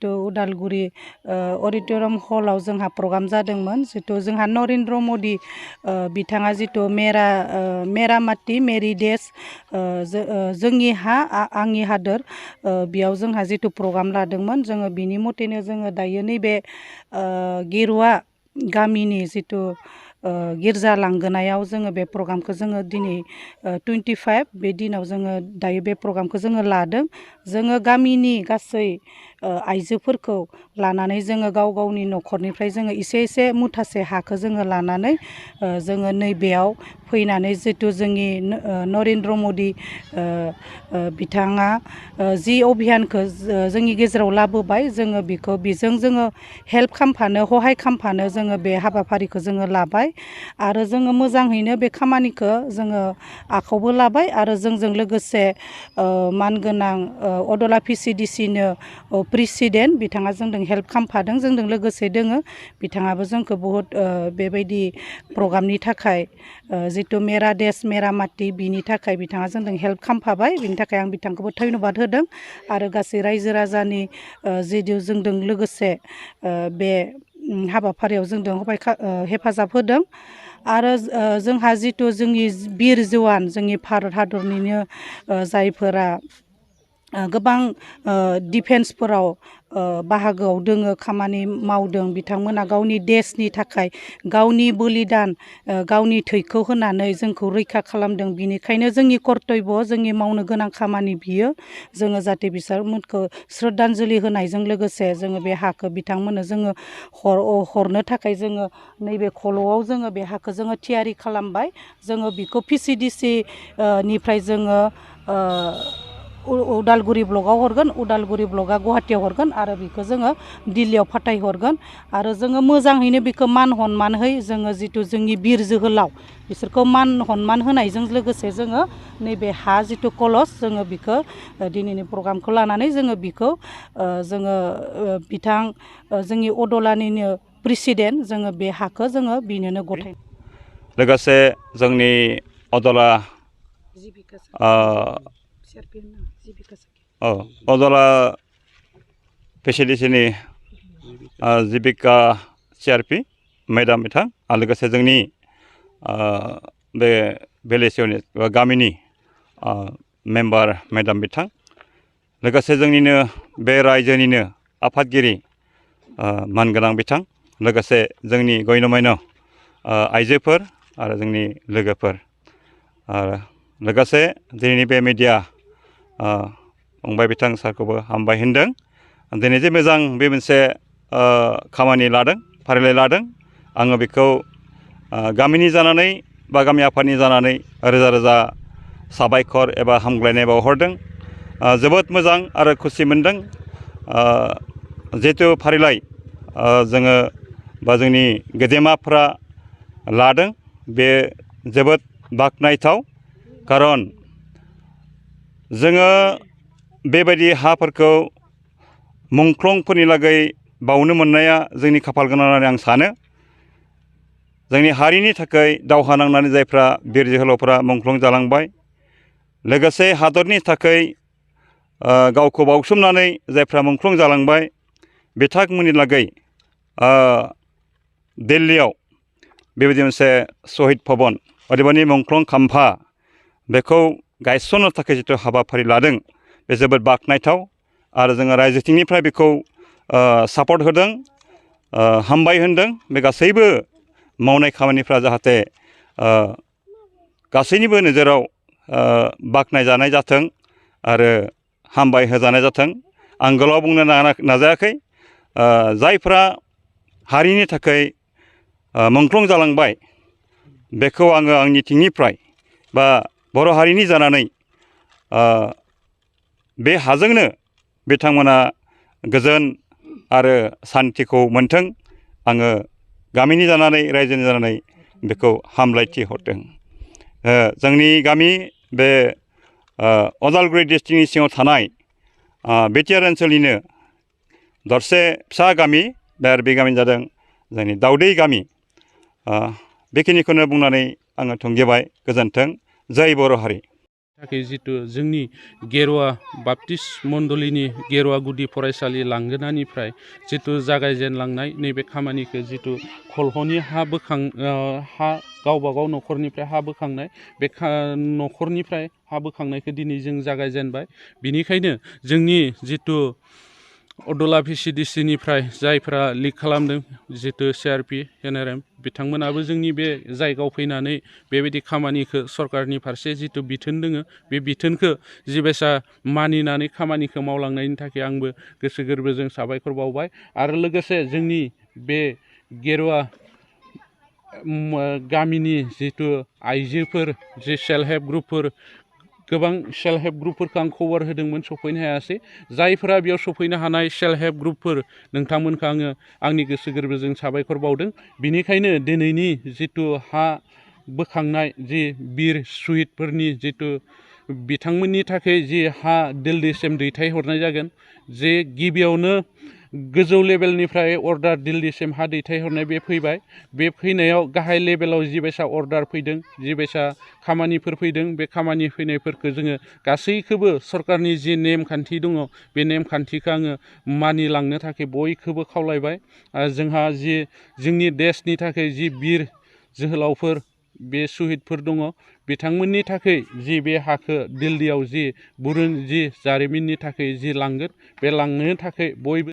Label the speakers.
Speaker 1: जितु उदालगुरि अडिटोरियम हलाव जोंहा प्रग्राम जादोंमोन जितु जोंहा नरेन्द्र मदि बिथाङा जितु मेरामाति मेरि देश जोंनि हा आंनि हादोर बेयाव जोंहा जितु प्रग्राम लादोंमोन जोङो बिनि मथेनो जोङो दायो नैबे गेरुवा गामिनि जितु गिर्जा लांगोनायाव जोङो बे प्रग्रामखौ जोङो दिनै 25 बे दिनाव जोङो दायो बे प्रग्रामखौ जोङो लादों जोङो गामिनि गासै आइजोफोरखौ लानानै जोङो गाव गावनि न'खरनिफ्राय जोङो एसे मुथासे हाखौ जोङो लानानै जोङो नैबेयाव फैनानै जितु जोंनि नरेन्द्र मदि बिथाङा जि अभियानखौ जोंनि गेजेराव लाबोबाय जोङो बेजों जोङो हेल्प खालामफानो हहाय खालामफानो जोङो बे हाबाफारिखौ जोङो लाबाय आरो जोङो मोजाङैनो बे खामानिखौ जोङो आखायावबो लाबाय आरो जोंजों लोगोसे मानगोनां अद'ला VCDC नो प्रेसिडेन्ट बिथाङा जोंजों हेल्प खालामफादों जोंजों लोगोसे दोङो बिथाङाबो जोंखौ बहुद बेबायदि प्रग्रामनि थाखाय जितु मेरा देश मेरामाति बिनि थाखाय बिथाङा जोंजों हेल्प खालामफाबाय बिनि थाखाय आं बिथांखौबो धन्यबाद होदों आरो गासै रायजो राजानि जितु जोंजों लोगोसे बे हाबाफारियाव जोंजों हेफाजाब होदों आरो जोंहा जितु जोंनि बिर जवान जोंनि भारत हादरनिनो जायफोरा गोबां डिफेन्सफोराव बाहागोआव दोङो खामानि मावदों बिथांमोना गावनि देशनि थाखाय गावनि बलिदान गावनि थैखौ होनानै जोंखौ रैखा खालामदों बिनिखायनो जोंनि कर्तब्य जोंनि मावनो गोनां खामानि बियो जोङो जाहाथे बिसोरमोनखौ श्रद्धान्जलि होनायजों लोगोसे जोङो बे हाखौ बिथांमोननो जोङो हरनो थाखाय जोङो नैबे खल'आव जोङो बे हाखौ जोङो थियारि खालामबाय जोङो बेखौ VCDC निफ्राय जोङो उदालगुरि ब्लकआव हरगोन उदालगुरि ब्लकआ गुवाहाटियाव हरगोन आरो बेखौ जोङो दिल्लीयाव फाथायहरगोन आरो जोङो मोजाङैनो बेखौ मान हनमानहै जोङो जितु जोंनि बिर जोहोलाव बिसोरखौ मान हनमान होनायजों लोगोसे जोङो नैबे हा जितु कलस जोङो बेखौ दिनैनि प्रग्रामखौ लानानै जोङो बेखौ जोङो बिथां जोंनि अदलानिनो प्रेसिडेन्ट जोङो बे हाखौ जोङो बिनोनो गथाय
Speaker 2: लोगोसे जोंनि अदला अदला VCDC नि जिबिका CRP मेडाम बिथां आरो लोगोसे जोंनि बे भिलेज इउनिट बा गामिनि मेम्बार मेडाम बिथां लोगोसे जोंनिनो बे रायजोनिनो आफादगिरि मानगोनां बिथां लोगोसे जोंनि गण्यमान्य आइजोफोर आरो जोंनि लोगोफोर आरो लोगोसे दिनैनि बे मिडिया फंबाय बिथां सारखौबो हामबाय होनदों दिनै जे मोजां बे मोनसे खामानि लादों फारिलाइ लादों आङो बेखौ गामिनि जानानै बा गामि आफादनि जानानै रोजा रोजा साबायखर एबा हामग्लायनाय बावहरदों जोबोद मोजां आरो खुसि मोनदों जिहेतु फारिलाइ जोङो बा जोंनि गेदेमाफ्रा लादों बे जोबोद बाख्नायथाव खारन जोङो बेबायदि हाफोरखौ मुंख्लंफोरनि लागै बावनो मोननाया जोंनि खाफाल गोनां होननानै आं सानो जोंनि हारिनि थाखाय दावहा नांनानै जायफ्रा बिर जोहोलावफ्रा मुंख्लं जालांबाय लोगोसे हादरनि थाखाय गावखौ बावसोमनानै जायफ्रा मुंख्लं जालांबाय बिथांमोननि लागै दिल्लीयाव बेबायदि मोनसे शहीद भबन अदेबानि मुंख्लं खाम्फा बेखौ गायसननो थाखाय जिथु हाबाफारि लादों बे जोबोद बाख्नायथाव आरो जोङो रायजोथिंनिफ्राय बेखौ सापर्ट होदों हामबाय होनदों बे गासैबो मावनाय खामानिफ्रा जाहाथे गासैनिबो नोजोराव बाख्नायजानाय जाथों आरो हामबाय होजानाय जाथों आं गोलाव बुंनो नाजायाखै जायफ्रा हारिनि थाखाय मुंख्लं जालांबाय बेखौ आङो आंनिथिंनिफ्राय बा बर' हारिनि जानानै बे हाजोंनो बिथांमोना गोजोन आरो सान्थिखौ मोनथों आङो गामिनि जानानै रायजोनि जानानै बेखौ हामलायथि हरदों जोंनि गामि बे उदालगुरि डिस्ट्रिक्टनि सिङाव थानाय बिटिआर ओनसोलनिनो दरसे फिसा गामि दा बे गामिया जादों जोंनि दाउदै गामि बेखिनिखौनो बुंनानै आङो थुंगेबाय गोजोन्थों जय बर' हारि।
Speaker 3: थाखाय जितु जोंनि गेरुवा बाप्टिस्ट मण्डलिनि गेरुवा गुदि फरायसालि लांगोनानिफ्राय जितु जागायजेनलांनाय नैबे खामानिखौ जितु खलहनि हा गावबागाव न'खरनिफ्राय हा बोखांनाय बे न'खरनिफ्राय हा बोखांनायखौ दिनै जों जागायजेनबाय। बिनिखायनो जोंनि जितु अद'ला VCDC निफ्राय जायफ्रा लिड खालामदों जितु CRP NRM बिथांमोनाबो जोंनि बे जायगायाव फैनानै बेबायदि खामानिखौ सरकारनि फारसे जितु बिथोन दोङो बे बिथोनखौ जिबायसा मानिनानै खामानिखौ मावलांनायनि थाखाय आंबो गोसो गोरबोजों साबायखर बावबाय। आरो लोगोसे जोंनि बे गेरुवा गामिनि जितु आइजोफोर जि सेल्फ हेल्प ग्रुपफोर गोबां सेल्फ हेल्प ग्रुपफोरखौ आं खबर होदोंमोन, सफैनो हायासै। जायफोरा बेयाव सफैनो हानाय सेल्फ हेल्प ग्रुपफोर नोंथांमोनखौ आङो आंनि गोसो गोरबोजों साबायखर बावदों। बिनिखायनो दिनैनि जितु हा बोखांनाय जि बिर सुहिदफोरनि जितु बिथांमोननि थाखाय जि हा दिल्लीसिम दैथायहरनाय जागोन, जे गिबियावनो गोजौ लेभेलनिफ्राय अर्डार दिल्लीसिम हा दैथायहरनाय बे फैबाय। बे फैनायाव गाहाय लेभेलाव जिबायसा अर्डार फैदों, जिबायसा खामानिफोर फैदों, बे खामानि फैनायफोरखौ जोङो गासैखौबो सरकारनि जि नेमखान्थि दङ बे नेमखान्थिखौ आङो मानिलांनो थाखाय बयखौबो खावलायबाय। जोंहा जि जोंनि देशनि थाखाय जि बिर जोहोलावफोर बे सुहिदफोर दङ, बिथांमोननि थाखाय जि बे हाखौ दिल्लीयाव जि जारिमिननि थाखाय जि लांगोन, बे लांनो थाखाय बयबो